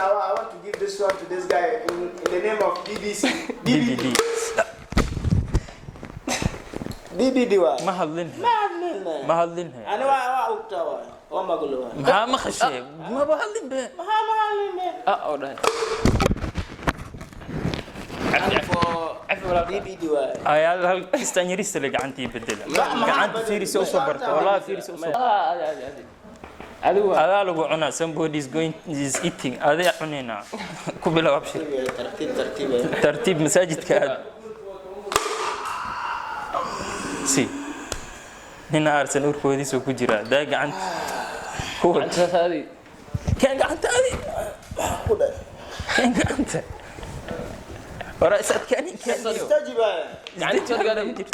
I want to give this one to this guy in the name of BBC. DBD. BBD waa. Ma hadlin. Ma hadlin. Ma hadlin. Ani waa ogtaa waay. Waa maqlo waay. Maxaa maqashay? Maba hadlin be. Maxaa ma hadlin? Ah, oo dhahay. Ani for BBD waay. Ayaa hal kistaan yarista le gacantii bedela. Gacanta fiirisa usoo barta. Wallahi fiirisa usoo. Ah, adi adi adi. Adigu waa. Adaa lagu cunaa, somebody is going is eating. Adaa cunaynaa. Ku bilow abshir. Tartiib tartiib. Tartiib masaajidka aad. Si. Nina aarsan urkoodiisuu ku jiraa. Daa gacanta. Kuwa. Gacanta saas adi. Keen gacanta adi. Ku dhahay. Keen gacanta. Wara is adkaanin keen. Istaji waay. Gacanta soo gaadhay.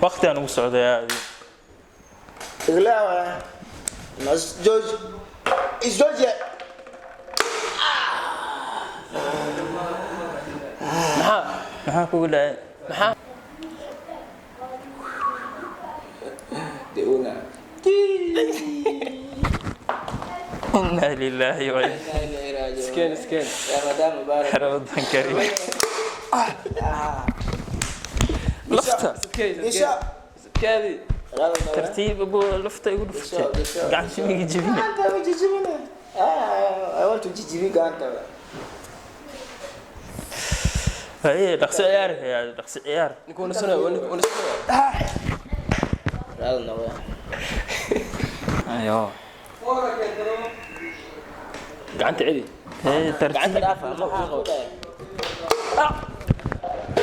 Waqti aan ugu socday adi. Iglaa waay. Mas George. Is George. Maxaa? Maxaa kugu dhacay? Maxaa? The owner. Inna lillahi wa inna Iskeen iskeen. Ramadan Mubarak. Ramadan Kareem. Lafta. Iskeen iskeen. Isha. Iskaadi. Tartiib abu lafta igu dhuftay. Gacanta miga jebine. Gacanta ma jijibine. Ah, I want to jijibi gacanta. Haye dhaqso ciyaar hayaa dhaqso ciyaar. Ninku wana sanaa ninku wana sanaa. Raalna waay. Ayo. Gacanta celi. Haye tartiib. Gacanta dhaafa. Maxaa ku dhahay?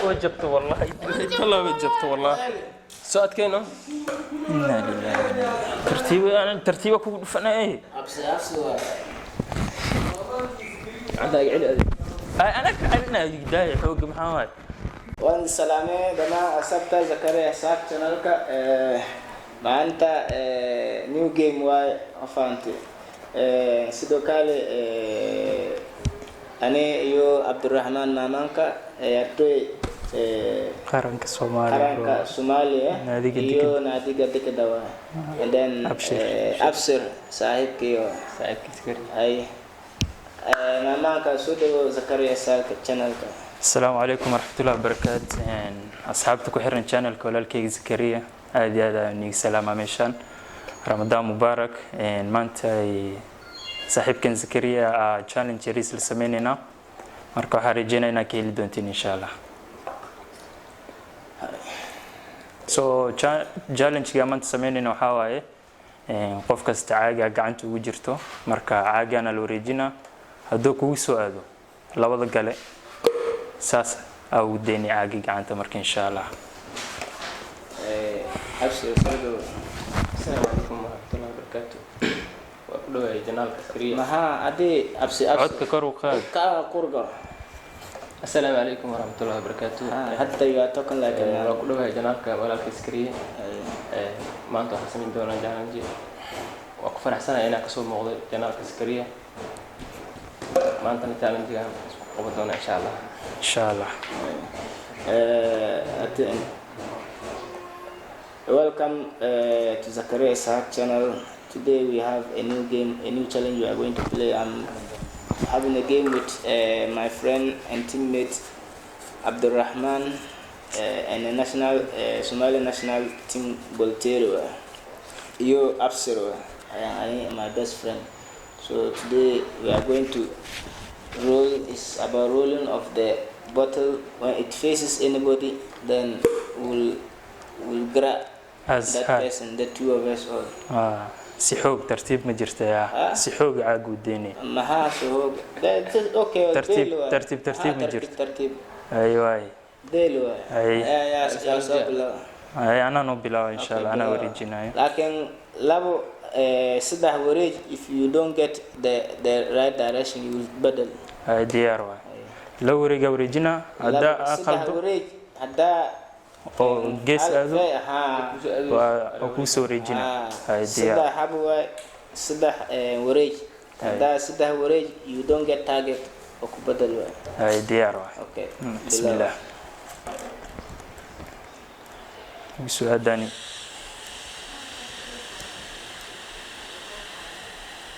Way jabto wallahi. Tala way jabto wallahi. Soo adkayno. Inna lillahi wa inna ilaihi. Tartiib aan tartiiba kugu dhufanay. Absi absi waay. Gacanta iga celi adi. Ay ana ka celinaa daaya xooga maxaa waay? Waan salaamay dhammaan asxaabta Zakaria Isaaq channelka. Maanta new game waay ma fahamtay. Sidoo kale ani iyo Cabdiraxmaan Maamanka ciyaartoy Qaranka Soomaaliya. Qaranka Soomaaliya Naadiga iyo naadiga Dekedda waay. And then Abshir. Abshir saaxiibkii waay. Saaxiibkiis kari. Ay Maamanka soo dhawow Zakaria Isaaq channelka. Asalaamu calaykum waraxmatullahi wabarakaatu. Asxaabta ku xiran channelka walaalkayga Zakariya, aad iyo aad ayaan iiga salaamaa meeshaan. Ramadaan mubaarak. Maanta ay saaxiibkan Zakariya aa challenge yariis la sameynaynaa. Marka waxaan rajeynayaa inaad ka heli doontiin insha Allah. So challenge-ga maanta sameynayna waxaa waaye qof kasta caaga gacanta ugu jirto, marka caagana la wareejinaa, hadduu kugu soo aado labada gale saas aa ugu daynay caagii gacanta marka insha Allah. Abshir soo dhawow. Asalaamu calaykum waraxmatullahi wabarakaatu. Waa ku dhawaayay janaalka Zakariya. Maxaa adii absi absi Codka kor u qaad. Ka qurga. Asalaamu calaykum waraxmatullahi wabarakaatu. Hadda you are talking like a man. Waa ku dhawaayay janaalka walaalka Zakariya. Maanta waxaan samayn doonaa challenge. Waa ku faraxsanahay inaan kasoo muuqdo janaalka Zakariya. Maantana challenge-gaan isku qaban doonaa insha Allah. Insha Allah. Welcome to Zakaria Isaac channel. Today we have a new game, a new challenge we are going to play. I'm having a game with my friend and teammate Abdulrahman and a national Somali national team Boltero. Iyo Absir, I am my best friend. So today we are going to roll. It's about rolling of the bottle. When it faces anybody, then we'll grab As that hard. person, the two of us all. Ah, si xoog tartiib ma jirta yaa. Ah. Si xoog caagu daynay. Maxaa soo okay. Tartiib, deel waay. tartiib, tartiib Maxaa ma jirto. Tartiib Ay waay. deel waay. Ay. Yaa yaa soo bilaaba. Ay anaa noo bilaaba insha Allah, Okay, anaa bilaaba. wareejinayo. Laakiin labo saddex wareej, if you don't get the right direction, you will badal. Ay diyaar waay. La wareega wareejinaa haddaa Labo- aa saddex qaldo wareej haddaa oo gees aado haa waa oo kuu soo wareejinaa. Ay diyaar. Saddex hab waay, saddex wareej haddaa saddex wareej you don't get target oo ku badal waay. Ay diyaar waay. Okay. Bismillah. Ugu soo aadaani.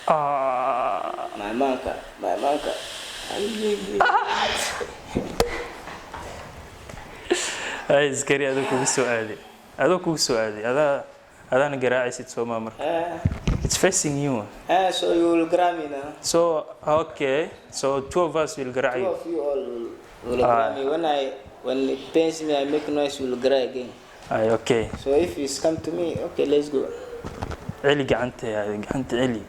Ah. Maamaanka, maamaanka. Ay, Askari, adoo kugu soo aaday, adoo kugu soo aaday, adaa adaana garaacaysid soomaa marka. It's facing you. So you will grab me now. So okay, so two of us will garaac Two you. of you all will grab me. When it pains me, I make noise, you will grab again. Ay, okay. So if it's come to me, okay, let's go. Celi gacanta, yaa gacanta celi.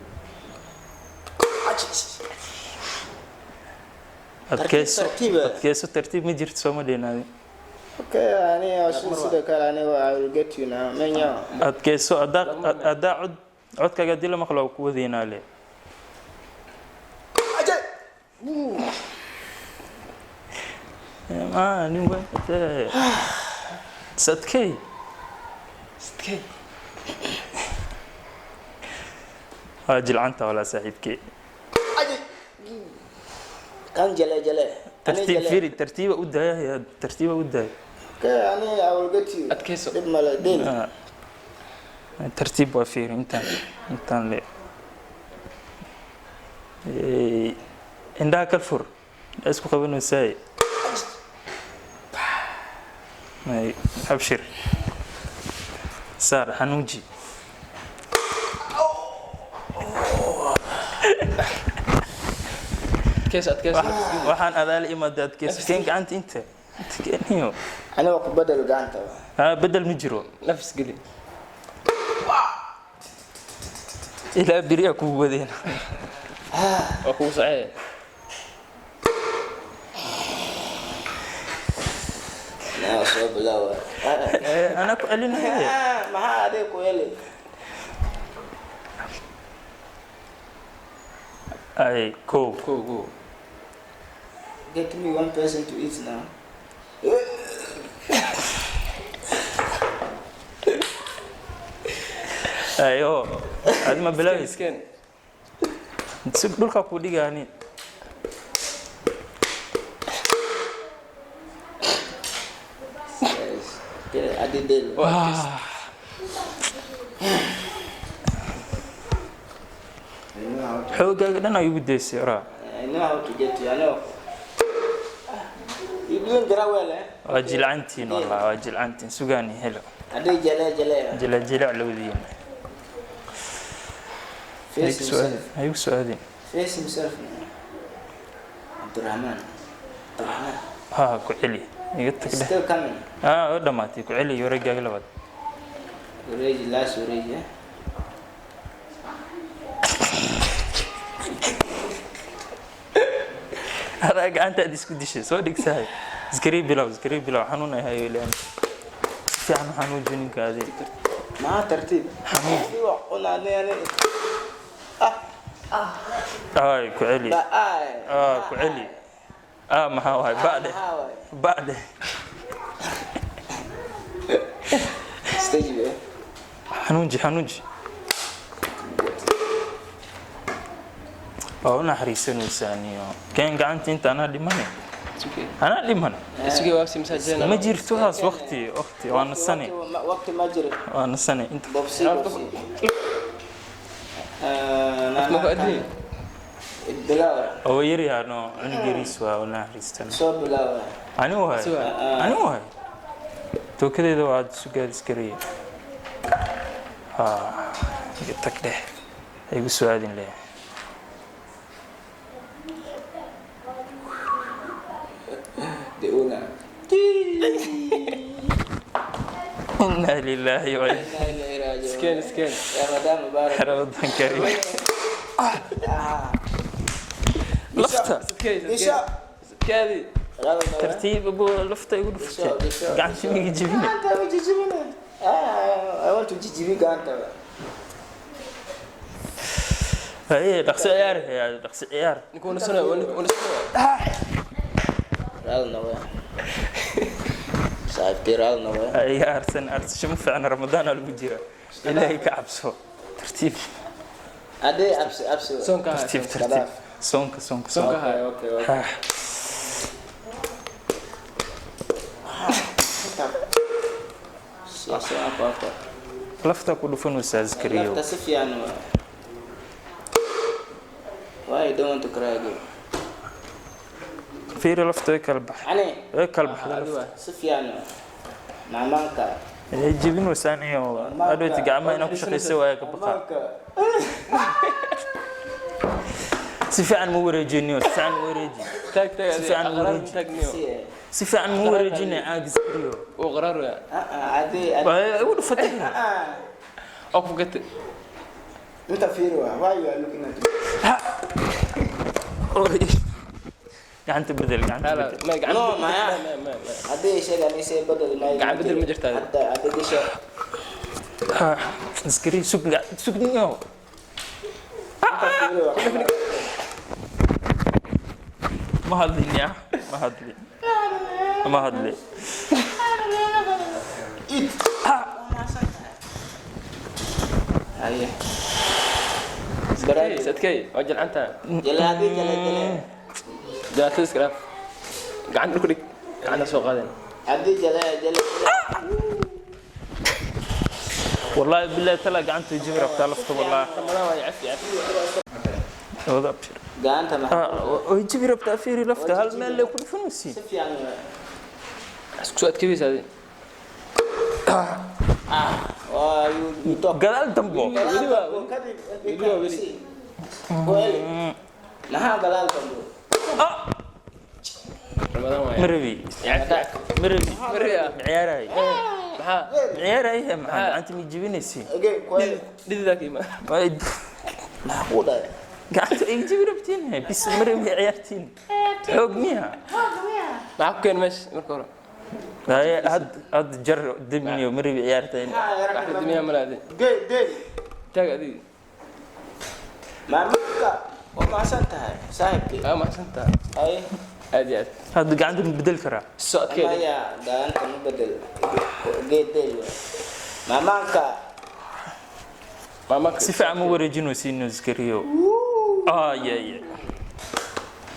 Adkeyso. Tartiib. Adkeyso, tartiib ma jirto, sooma dhinaadi. Okay, ani sidoo kale aniga I will get you now. Menya. Adkeyso, adaa adaa cod codkaaga haddii la maqlo waa ku wadaynaa le. Ah, nin weyn is adkey. Sidkee? Waa jilcanta walaa saaxiibkey. Kan jale jale. Ani Tartiib. jale. Firi, tartiiba u daaya yaa, tartiiba u daaya. Okay, ani I will get you. Adkeyso. Dhib male, deal. Ah. Tartiib waa fiiri, intaan intaan le. Ey, indhaha kal fur, indhaha isku qabanaysaay. Ay, abshir, saar, xanuuji. Adkeyso, adkeyso. Waxaan adaala imaada, adkeyso, keen gacanta inta inta keeniyo. Ani waa ku bedel gacanta. Ha, bedel ma jiro. Nafis geli. Ilaa beriyaa kugu wadeen. Waa kugu socee. Naa soo bilaawa. Anaa ku celinaya. Ah, maxaa adiga ku heli? Ay, kow. Go, go. Get me one person to eat now. Ayo, adi ma bilaabaysa? Iskeen. Si dhulkaa kuu dhigaani. Yes. Okay, adi deal. Waa adkeyso. I know how to, Xoogaaga dhan ay ugu daysay oraa. I know how to get you. I know. You doing very well, eh? Waa jilcantiin wallah, waa jilcantiin, sugaani helo. Adi jale jale. Jila jilac lawadiin. Face himself. Ha igu soo aadin. Face himself now. Abdurrahman. Abdurrahman. Ha, ku celi, iga tag It's dheh. still coming. Ah, oo dhamaatay, ku celi wareegaaga labaad. Already last already, eh? Adaa gacantaad isku dishay, soo dhig sahay. Iskarii bilow, iskarii bilow, xanuun ay hayo ilaan, si fiican u xanuuji ninka adi. Ma tartiib. Xanuuji. Waa cunaa ani. Ay, ku celi. Ba ay. Ah, ku celi. Ah, maxaa waay, ba dheh. Maxaa waay? Ba dheh. Stage eh? Xanuunji, xanuunji, waa u naxariisanaysaa niyo, keen gacanta inta, anaa dhimane. Sugee. Anaa dhiman. Sugee, waa simsaa. Ma jirto haas, waqti waqti waa nasane. Waqti ma jiro. Waa nasane inta. Bobsi bobsi. Ma ku adin. Bilaawa. Oo yaryaha no, cunug yariis waa u naxariistan. Soo bilaawa. Ani waay. Sugaa. Ani waay, tookadeeda waa aad sugaad iskariye. Ha iga tag dheh, ha igu soo aadin leh. The owner. Inna lillahi wa Inna ilaihi raaji'uun. Iskeen, iskeen. Ramadan mubaarak. Ramadan kariim. Lafta. Sidkee? Bisha. Sidkeedi. Ramadan. Tartiib abu, lafta igu dhuftay, gacanta miga jebine. Gacanta ma jijibine. Ah, I want to jijibi gacanta. Haye, dhaqso ciyaar, haye, dhaqso ciyaar. Ninku nasana, ninku nasana. Raali noqo. Saaxiibkay, raali noqo. Ha iga aarsan, aarsasho ma fiicna, Ramadaan aa lagu jira, Ilaahay ka cabso, tartiib. Ade absi absi. Soonka. Tartiib, tartiib, soonka, soonka, soonka. Soonka. Okay, okay, okay. Ah. Siyaasa ku afka. Lafta ku dhufanaysaa, Askariyow. Lafta si fiican waa. Why Why you don't want to cry again? Fiiri, lafta way kala baxay. Ani Way kala baxday Adi lafta. waa. Si fiican waay. Maamaanka. Ay jebin waysaan iyo hadhowti gacmaha inaa ku shaqaysa waaya ka baqa. Maamaanka. Si fiican ma wareejiniyo, si fiican ma wareeji. Taag, taag. Si fiican u wareeji. Taag niyo. Si Si fiican ma wareejina caag iskariyo. Uu qaraar waa. ah ah, adi adi. Waa igu dhufatay. Ah, Oo ku gatay. inta fiiri waay. Why you are looking at me? Oy. Gacanta bedel, gacanta La la, bedel. ma gacan. No, maya. Ma ma ma. Haddii sheeg ani see badal maayo. Gacan bedel ma jirtaa. Hadda hadda gisho. Ah, iskari sug sug niyo. Inta fiiri waay. Ma hadlin ya, ma hadlin. Ma hadlin. Eat. Haye. Adkay, adkay. Waa jilcantaa. Jale haddii jale jale. Jalaatada iska dhaaf. Gacan dhulka dhig. Gacanta soo qaadeen. Haddii jale jale. Wallahi billahi tala gacanta way jabi rabtaa lafta wallahi. Ramadaan waa cafi cafi. Wada abshir. Gacanta maxaa? Ah, way jabi rabtaa, fiiri lafta hal meel lay ku dhufanaysiin. Si fiican waay. Isku soo adkaysa adi. Waa you you talk. Gadaal dambo. Weli waa weli waa weli. Weli. Maxaa gadaal dambo? Ramadaan waa. Ma rabi. Cafi cafi. Ma rabi. Mariya. Ma ciyaarahay. Maxaa? Ma ciyaarahay, maxaa gacanta ma jebinaysiin? Okay, kweli. Dhididaa ka imaa. Maxaa ku dhacay? Gacanta ay jabi rabtiin, bis ma rabi ciyaartiin. Xoog miya? Maxaa ku keen meesha marka hore? Haye, had had jar dibniyo, ma rabi ciyaarta. Wax la dimiyaa male adi. Gey, gey. Taag adiga. Maamulka waa mahadsan tahay saaxiibkay. Waa mahadsantahay. Ay, Aad iyo aad. Hadda gacanta ma bedel karaa? Soo adkay. Maya gacanta ma bedel. Geed del waay. Maamaanka. Maamaka. Si fiican ma wareejinaysiin iskariyo. Ah, ya ya.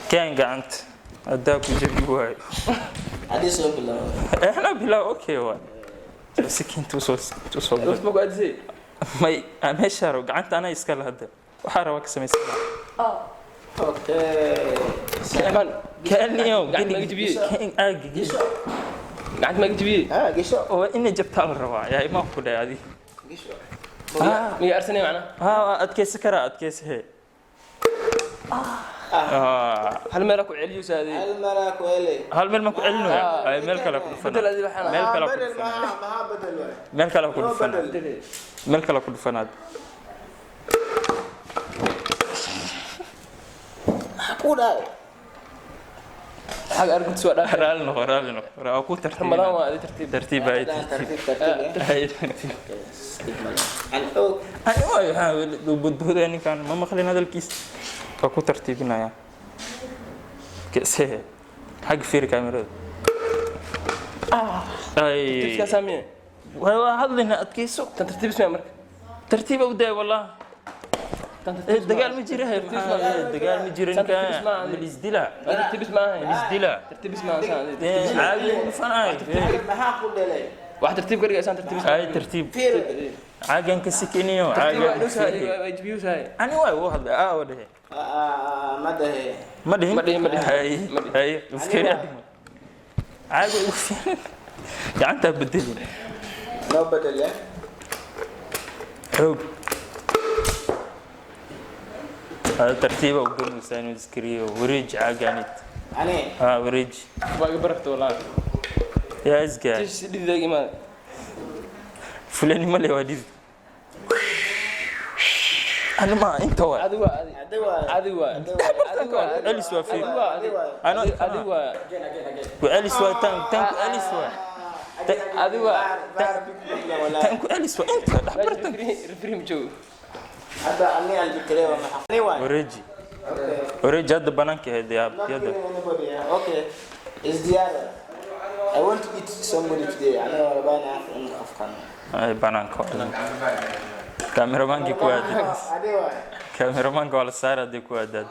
Keen gacanta. Haddaa ku jabi waayo. Haddii soo bilaabo. Ehna bilaa, okay waay. Sakiinta usoo usoo gal. Lafta ma ku aadisay? May meesha rabo gacanta anaa iska la hadda. Waxaa rabaa ka samaysan. Okay. Saxman. Keen iyo Gacanta ma jabiyey? Keen aagi geli. Gacanta ma jabiyey? Ah, gisho. Oo inay jabtaa la rabaa. Yaa imaa ku dhahay adi. Gisho. Ah, Miya arsanay macna? ah, adkaysi karaa, adkaysi he. Ah, Hal meel ku celiyo saadii. Hal mara ku ele. Hal meel ma ku celinayo? Ay, meel kale ku Bedel dhufanaa. adi waxaan. Meel kale ku Bedel dhufanaa. maxaa maxaa bedel waay. Meel kale ku dhufanaa. Bedel. Meel kale ku dhufanaad. Maxaa ku dhacay? Xag aragtiis waa dhaaf. Raali noqo, raali noqo. Waa ku tartiib. Ramadaan waa adi tartiib. Tartiib ay tartiib. Tartiib tartiib. Ay tartiib. An og. Ay waay, waxaa budbuday ninkan ma maqlin hadalkiisa. Waa ku tartiibinaya. Kese. Xag fiiri kaamirada. Ay. Tartiibkaa saamiye. Waa hadlayna, adkayso. Tan tartiib ismaa marka. Tartiib u day wallah. Tan Eh, tartiib. Dagaal ma jira, maxaa dagaal ma jira Tan ninkan. tartiib ismaa. Ma lisdila. Tan tartiib ismaa ahayn. Lisdila. Tartiib ismaa saan adi. Eh, caadi u dhufanay. Maxaa ku dhalay? Wax tartiib ka dhigaysan tartiib ismaa. Ay tartiib. Fiiri. Caagan ka sikiniyo. Tartiib waa Caagan. dhowsahay waa jabiyuusahay. Ani waay wuu hadlay. Ah, waa dhehe. Ah, ma dahe. Ma dhihin? Ma dhihin, ma dhihin. Hay, Ma dhihin. hay, iskari adiga. Caaga ugu fiican. Gacantaa bedelin. No bedel eh. Xoog. Hada tartiiba u gamaysaa inuu iskariyo. Wareej caaganid. Ani Ha, wareej. Waa iga barafta wallahi. Yaa isgaar. Tish dhididaa imaada. Fulani ma le waa dhidi. Ani ma inta waay. Adi waa adi. adi waay. Adi waa. Adi waa. Celis waa fiir. Adi waa adi. Ano Adi waa. ku celis waa tan tan ku celis waa. Adi waa. Tan ku celis waa inta dhex bartan. Referee ma joogo. Hadda ani albikre waa maxaa? Ani waay. Wareeji. Okay. Wareeji hadda banaanka ahayd yaa Not yada. killing anybody, yeah? Okay. Is diyaar. I want to eat somebody today. Ani waa rabaa inaan in qofkan. Ay banaanka. Kameramaankii ku aaday. Adi waay. Kameramaanka waa la saara hadday ku aadaad.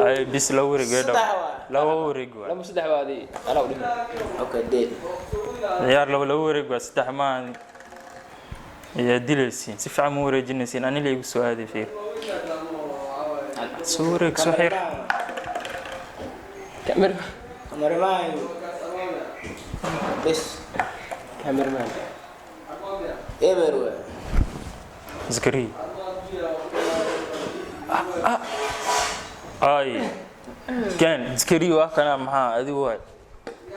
Ay bis laba wareeg way Saddex dhaw. waay. Laba wareeg waa. Lama saddex waa adi. Anaa u dhiman. Okay, deal. Ciyaar laba laba wareeg waa, saddex maahan. Yaa dilaysiin, si fiican ma wareejinaysiin. Ani laygu soo aaday, fiir, soo wareeg, soo xir. Camera. Cameraman. Bes. Cameraman. Eber waay. Zakariya, ay keen. Zakariya, waa kana. Maxaa adigu waay,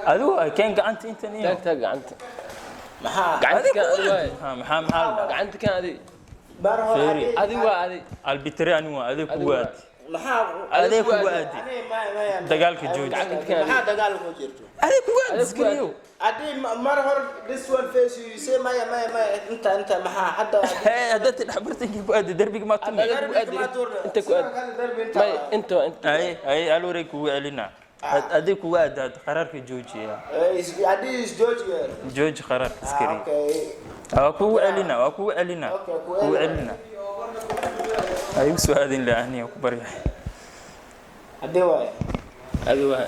adigu waay. Keen gacanta intan iyo Taag, taag gacanta. Maxaa? Gacanta kan adi waay. Maxaa, maxaa la dhahaa? Gacanta kan adi. Bar hore. Fiiri. Adi waa adi. Albitri ani waa adeeg Adigu kugu waa. aadi. Maxaa? Adeeg kugu kugu aadi. aadi. Ani maya, maya. Dagaalka jooji. Gacanta kan adi. Maxaa dagaal ku jirto? Adeeg kugu aadi. Adeeg kugu aadi. Zakariyo. Haddii mar hore this one face you say maya, maya, maya, inta, inta, maxaa hadda? Hee, haddaad tidhax bartankii ku aadi, derbiga maa tumi. Adeeg ku aadi. Inta ku aadi. May. May inta waa inta. Ay ay, al wareeg kugu celina. Adeeg kugu aadi hadda. Qaraarka joojiya. Haddii is jooji. Jooji qaraarka, Zakariya. Okay. Waa kugu celina, waa kugu celina. Okay, kugu kugu celina. celina. Ay igu soo aadin leh, aniga ku barya. Haddii waay. Adi waa.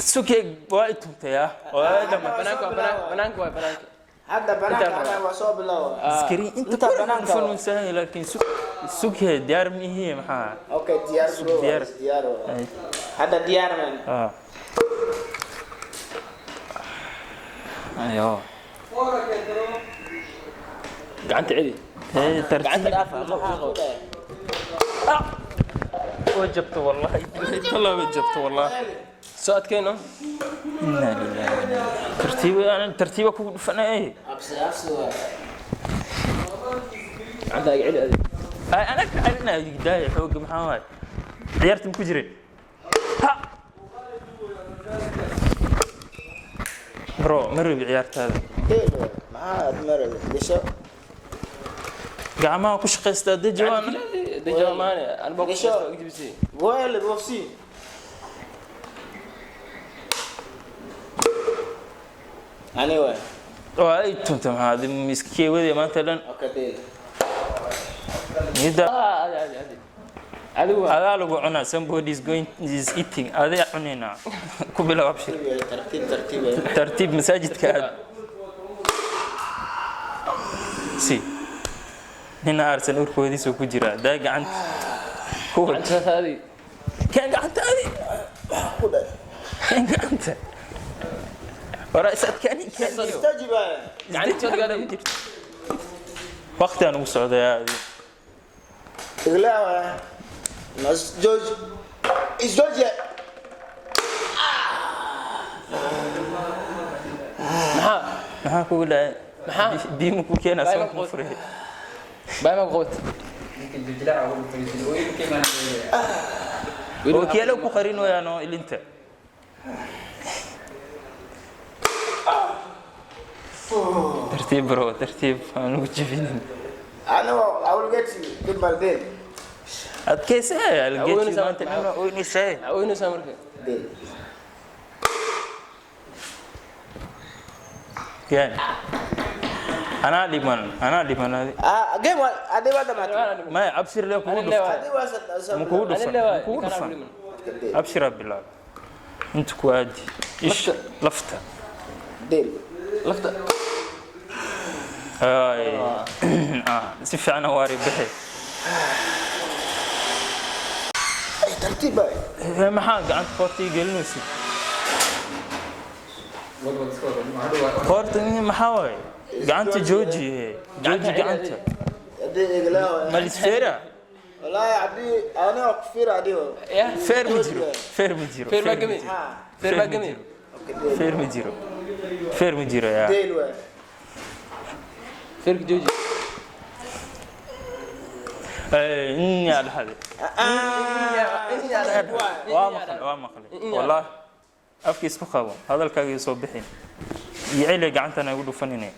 Sukee, waa i tuntay, ah, waa dhama. Banaanka waa banaanka, banaanka waa banaanka. Hadda banaanka. Inta Hadda waa soo bilow. Zakariya, inta Inta ku banaanka dhufan waa. unsahay, laakiin sugee, diyaar mihi, maxaa? Okay, diyaar bro. Diyaar. Diyaar waay. Ay. Hadda diyaar man. Ah, ayo. Gacanta celi. Hey, tartiib. Gacanta dhaaf. Maxaa ku dhahay? Way jabto, wallahi tallaa, way jabto wallahi. Soo adkayno. Inna lillahi wa inna ilaihi. Tartiib, aan tartiiba kugu dhufanay. Absi, absi waay. Gacanta iga celi adi. Ay, ana ka celinaya, daaya xooga. Maxaa waay, ciyaarta ma ku jirin? Ha bro, ma rabi ciyaartaada. Deel waay. Maxaa aad maraysa gasho? Gacmaha ku shaqaystaa dejawaan. Deja maane anba ku Gasho. soo jibisay. Well, wafsi. Ani waay. Waa ay tunta, maxaa adi miskiye maanta dhan? Okay, deel. Nida. Ah, adi, adi, adi. Adi waa. Adaa lagu cunaa. Somebody is going, is eating. Adaa cunaynaa, ku bilow, abshir. Tartiib, tartiib. Tartiib, masaajidka aad si nina aarsan urkoodiisuu ku jiraa. Daa gacanta kuwa. Gacanta saas adi. Keen gacanta adi. Ku dhahay? Keen gacanta waraa is adkaani, keen. Istaji waay. Gacanta soo adi. Waqti aan ugu socday adi. Iglaa waay. Mas jooji. Is jooji. Maxaa? Maxaa kugu dhacay? Maxaa? Biyo ma ku keenaa? Bye, Soo ma kuma furay. Baa ma qabad. Ookiyaalo ku qarin wayaano ilinta. Tartiib bro, tartiib, aan ugu jebinin. Ani I will get you. Dib mal deel. Adkaysa algeeti. Oynaysaa. Maanta dhan waa oynaysaa. Oynaysaa marka. Deel. Yani anaa dhiman, anaa dhiman adi. Ah, game waa haddii waa dhamaatay. Maya, abshir le kugu Ani le dhufta. Haddii waa Ma kugu Ani dhufan? le Ma waay. kugu Ninkaan dhufan? dhiman. Abshiraa bilaab, inta ku aadi ish lafta. Deel. Lafta. Ay. Ah, si fiican waari bixi. Ay, tartiib waay. Eh, maxaa gacanta qoorta ii gelinaysa? Qoorta maxaa waaye? Gacanta jooji, eh. Jooji gacanta. Haddii iglaa waay. Malisfeera. Wallaahi haddii ani waa ku fiir haddii waa. Ya. Feer ma jiro, feer ma jiro. Feer baa Feer ma gami. jiro. Ah, Feer baa gami. okay, deel. Feer ma jiro, feer ma jiro yaa. Deel waay. Feerka jooji. Eh, in yaa dhahday. Ah, Waa maqlay, waa maqlay wallahi. Afka isku qabo, hadalkaaga iyo soo bixin iyo celi gacantana igu dhufaninay.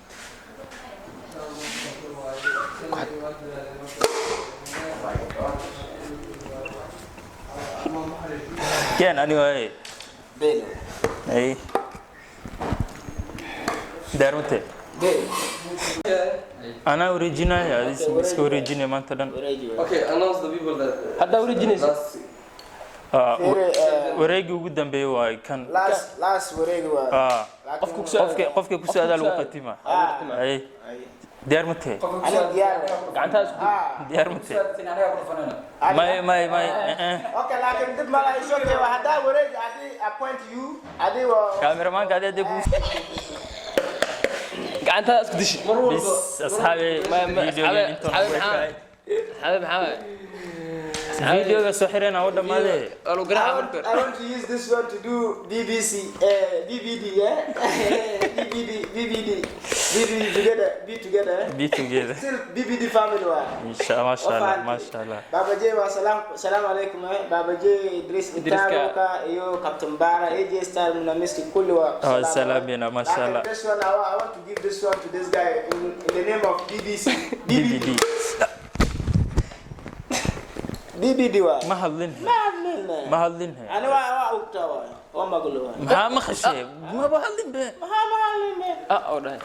Keen, ani waaye. Deel. Ay, daarmate. Deel. Anaa wareejinaya, adi iska wareejinaya maanta dhan. Wareeji waay. Okay, announce the people that Haddaa wareejinaysa. last Ah, Fiiri, wareegii ugu dambeeyay waay kan. Last wareegi waa. Ah, Laakiin- qofka ku soo aadaa lagu qatima. Ah. Ay, diyaar ma tahay? Aniga diyaar. Gacantaas ku Ah. Diyaar ma tahay? May, may, may, eh, eh. Okay, laakiin dib mala is okay. Waa haddaa wareegi haddii appoint you haddii waa Kaameramanka adee kugu Gacantaas ku dishi. Bis, asxaabi, videoga intoon Asxaabi, ku ekaay. Asxaabi, maxaa? Videoga soo xireen oo dhamaadee. Waa lagu I garaaca want, marka. I want to use this one to do BBC, DVD, yeah? DVD, DVD, DVD together, be together. Be together. Still BBD family wa. Insha, masha Allah, masha Allah. Baba J wa salam, salam alaikum eh. Baba J, Idris. Idriska. Itaruka, iyo Captain Bara, AJ Style, Munamiski, kulli wa. Oh, salamina, masha Allah. Laakiin this one, I want to give this one to this guy in the name of BBC. DVD. BBD wa. Ma hadlin. Ma hadlin. Ma hadlin. Ani waa ogtaa wa. Waa maglo wa. Maxaa ma khashay? Maba hadlin be. Maxaa ma hadlin? Ah, oo dhahay.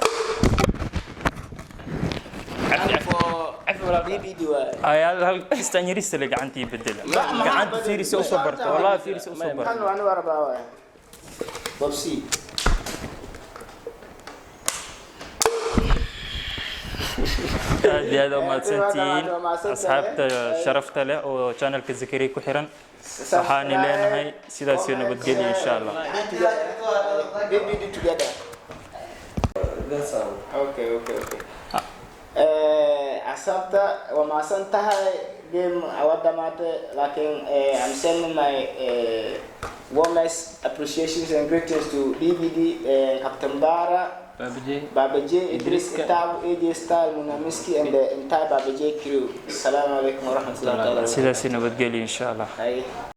For Cafi walaal. BBD wa. Ay, hal kistaan yarista le gacantii bedela. Gacanta fiirisi usoo barto. Wallahi fiirisi usoo barto. Kan waan warabaa wa. Bobsi. Aad iyo aad u mahadsantihiin asxaabta sharafta leh oo channelka Zakariya ku xiran. Waxaan leenahay sidaas iyo nabadgelyo, insha Allah. BBD together. Okay. Asxaabta, waa mahadsan tahay. Game waa dhamaatay, laakiin I'm sending my warmest appreciations and greetings to DVD, Captain Bara, Baba J. Baba J, Idris Idriska. Itabu, AJ Style, Munamiski and the entire Baba J crew. Assalamu alaikum warahmatullahi wabarakatuh. Sidaas iyo nabadgelyo, insha Allah. Hay.